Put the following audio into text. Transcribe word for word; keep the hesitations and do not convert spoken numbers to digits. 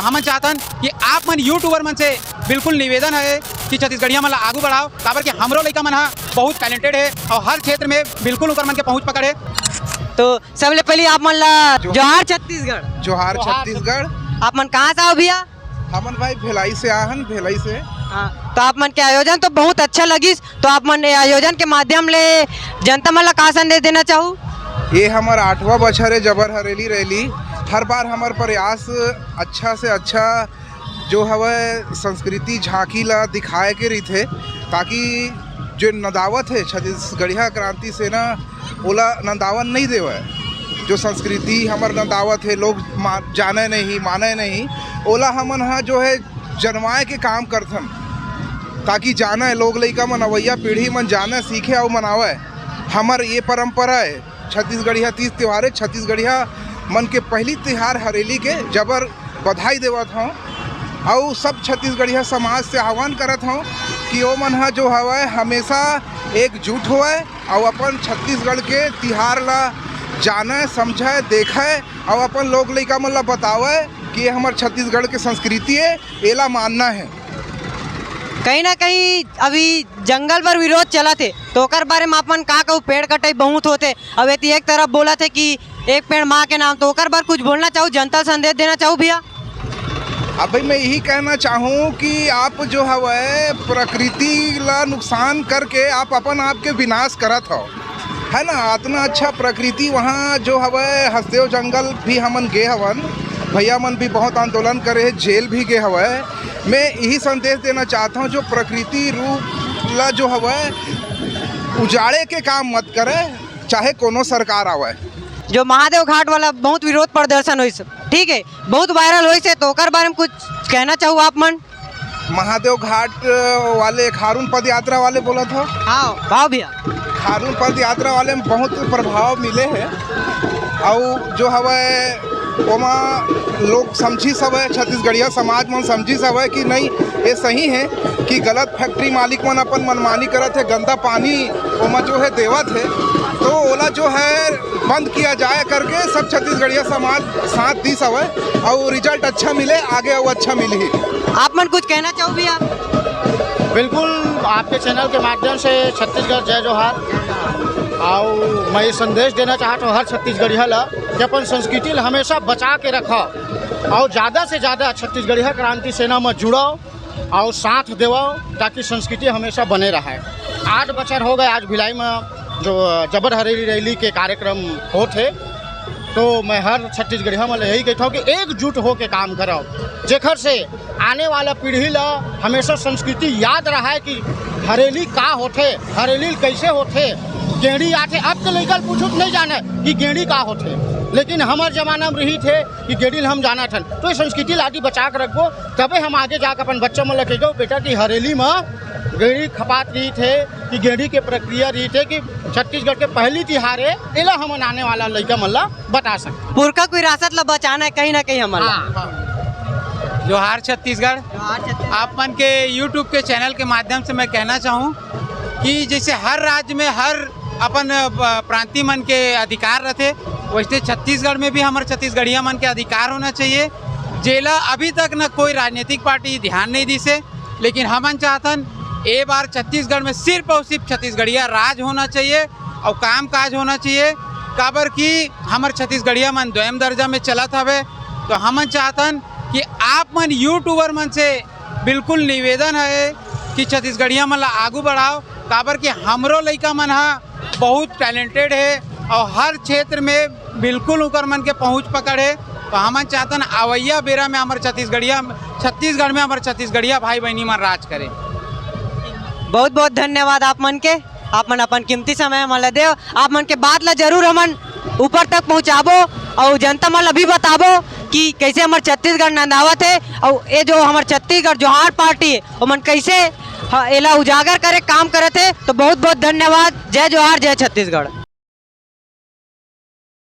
हमन चाहतन कि आप मन YouTuber मन से बिल्कुल निवेदन है कि छत्तीसगढ़िया मन ला आगू बढ़ाओ, काबर कि हमरो लइका मन ह बहुत talented है और हर क्षेत्र में बिल्कुल ओकर मन के पहुंच पकड़ है। तो सबले पहले आप मन ला जो- जोहार छत्तीसगढ़। जोहार जोहार छत्तीसगढ़। आप मन कहाँ से आओ भैया? हमन भाई भिलाई से आहन, भिलाई से। हाँ, तो आप मन के आयोजन तो बहुत अच्छा लगिस, तो आप मन ये आयोजन के माध्यम ले जनता मन ला का संदेश देना चाहू? ये हमर आठवां बछर है जबर हरेली रैली। हर बार हमर प्रयास अच्छा से अच्छा जो हवय संस्कृति झांकी ला दिखाए के रहिथे, ताकि जो नंदावत है छत्तीसगढ़िया क्रांति सेना, ओला नंदावन नहीं देवय। जो संस्कृति हमर नंदावत है, लोग मा-, जाने नहीं, माने नहीं, ओला हमन ह जो है जनवाए के काम करथन, ताकि जाने लोग लइका मन, अवइया पीढ़ी मन जाने, सीखे अउ मनावे। हमर ये परंपरा है, छत्तीसगढ़िया तीज त्योहार है, छत्तीसगढ़िया मन के पहली तिहार हरेली के जबर बधाई देवत हौं। अउ सब छत्तीसगढ़िया समाज से आह्वान करत हौं कि ओमन ह जो हवय हमेशा एकजुट होवय अउ अपन छत्तीसगढ़ के तिहार ला जानय, समझय, देखय अउ अपन लोग लइका मन ला बतावय कि ये हमर छत्तीसगढ़ के संस्कृति है, एला मानना है। कहीं ना कहीं अभी जंगल बर विरोध चलत हे, तो ओकर बारे में आप मन का कहू? पेड़ कटाई बहुत होथे, अब एती एक तरफ बोलत हे कि एक पेड़ माँ के नाम, तो ओकर बर कुछ बोलना चाहू, जनता संदेश देना चाहू भैया? अब भाई मैं यही कहना चाहूँ कि आप जो हवय प्रकृति ला नुकसान करके आप अपन आप के विनाश करत हो, है ना? इतना अच्छा प्रकृति वहाँ जो हवय हसदेव जंगल भी हमन गे हवन, भैया मन भी बहुत आंदोलन करे हे, जेल भी गे हवय। मैं यही संदेश देना चाहता हूँ, जो प्रकृति रूप ला जो हवय उजाड़े के काम मत करे, चाहे कोनो सरकार आवय। जो महादेव घाट वाला बहुत विरोध प्रदर्शन होइस, ठीक है, बहुत वायरल होइस हे, तो ओकर बारे में कुछ कहना चाहू आप मन? महादेव घाट वाले, खारून पद यात्रा वाले बोलत हो? हाँ, भाव भैया। खारून पद यात्रा वाले में बहुत प्रभाव मिले हे, अउ जो हवय ओमा लोग समझिस हवय, छत्तीसगढ़िया समाज मन समझिस हवय कि नहीं, ये सही है कि गलत फैक्ट्री मालिक मन अपन मनमानी करत हे, गंदा पानी ओमा जो है देवत हे, तो ओला जो है बंद किया जाए करके सब छत्तीसगढ़िया समाज साथ दिस हवय, अउ रिजल्ट अच्छा मिले, आगे अउ अच्छा मिलही। आप मन कुछ कहना चाहू भैया? बिल्कुल, आपके चैनल के माध्यम से छत्तीसगढ़ जय जोहार। अउ मैं ये संदेश देना चाहत हूँ हर छत्तीसगढ़िया ला कि अपन संस्कृति ला हमेशा बचा के रखो अउ ज़्यादा से ज़्यादा छत्तीसगढ़िया क्रांति सेना में जुड़ो अउ साथ देवो, ताकि संस्कृति हमेशा बने रहे। आठ बछर हो गए आज भिलाई में जो जबर हरेली रैली के कार्यक्रम होत हे, तो मैं हर छत्तीसगढ़िया मन ला यही कहता हूँ कि एकजुट होके काम करो, जेखर से आने वाला पीढ़ी ला हमेशा संस्कृति याद रहे कि हरेली का होथे, हरेली कैसे होथे, गेड़ी आथे। अब के लइका पूछू तो नहीं जाने कि गेड़ी का होथे, लेकिन हमर जमाना में रहिथे कि गेड़ी ल हम जानत हन। तो ये संस्कृति ला आदि बचा के रखबो, तबे हम आगे जाके अपन बच्चा मन ला कहिबो, "बेटा, कि हरेली म गेड़ी खपात रहिथे, कि गेड़ी के प्रक्रिया रहिथे, कि छत्तीसगढ़ के पहली तिहार हे, एला हमन आने वाला लइका मन ला बता सकन।" पुरखा के विरासत ला बचाना है कहीं ना कहीं हमन ला। हाँ। जोहार छत्तीसगढ़। जोहार छत्तीसगढ़। आप मन के YouTube के चैनल के माध्यम से मैं कहना चाहूँ कि जैसे हर राज्य में हर अपन, अ, प्रांति मन के अधिकार रथे, वैसे छत्तीसगढ़ में भी हमर छत्तीसगढ़िया मन के अधिकार होना चाहिए, जेला अभी तक न कोई राजनीतिक पार्टी ध्यान नहीं दिसे। लेकिन हमन चाहतन, ए बार छत्तीसगढ़ में सिर्फ अउ सिर्फ छत्तीसगढ़िया राज होना चाहिए अउ काम काज होना चाहिए, काबर कि हमर छत्तीसगढ़िया मन दोयम दर्जा में चलत हवे। तो हमन चाहतन कि आप मन YouTuber मन से बिल्कुल निवेदन है कि छत्तीसगढ़िया मन ला आगू बढ़ाओ, काबर कि हमरो लइका मन ह बहुत talented हे अउ हर क्षेत्र में बिल्कुल ओकर मन के पहुँच पकड़ हे। तो हमन चाहतन अवइया बेरा में हमर छत्तीसगढ़िया, छत्तीसगढ़ में हमर छत्तीसगढ़िया भाई बहिनी मन राज करे। बहुत बहुत धन्यवाद आप मन के, आप मन अपन कीमती समय हमन ला देव। आप मन के बात ला जरूर हमन ऊपर तक पहुँचाबो अउ जनता मन ला भी बताबो कि कैसे हमर छत्तीसगढ़ नंदावत हे अउ ये जो हमर छत्तीसगढ़ जोहार पार्टी हे, ओमन कैसे ह-, एला उजागर करे काम करत हे। तो बहुत बहुत धन्यवाद। जय जोहार, जय छत्तीसगढ़।